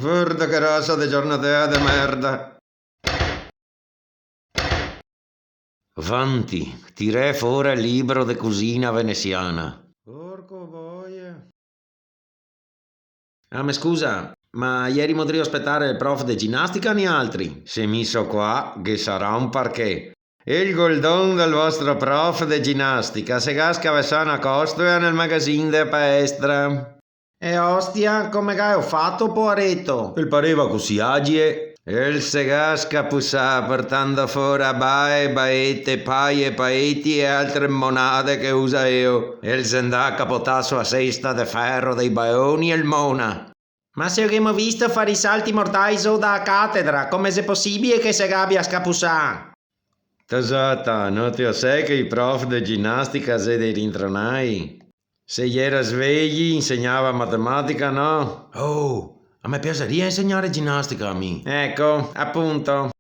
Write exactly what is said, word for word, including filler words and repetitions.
Varda che rasa de giornatea de merda. Vanti, tirè fora el libro de cusina venesiana. Porco boia. Ah, me scusa, ma ierimo drio spetare el prof de ginastica nialtri? Se mi so qua, ghe sarà un parché. El goldon del vostro prof de ginastica se ga scavesà na costoea nel magazin de paestra. E ostia, come gało fato, poareto? El pareva cusì agie. El se ga scapusà portando fora bae, baete, paie, paeti e altre monade che usa eo. El xe ndà a capotà su a sesta de fero dei baeoni el mona. Ma se o ghemo visto far i salti mortai zo da a catedra, come xe posibie che se gabia scapusà? Tosata, no te o sè che i prof de ginastica xe dei rintronai? Se i era svei, insegnava matematica, no? Oh, a me piasaria insegnare ginastica a mi. Eco, apunto.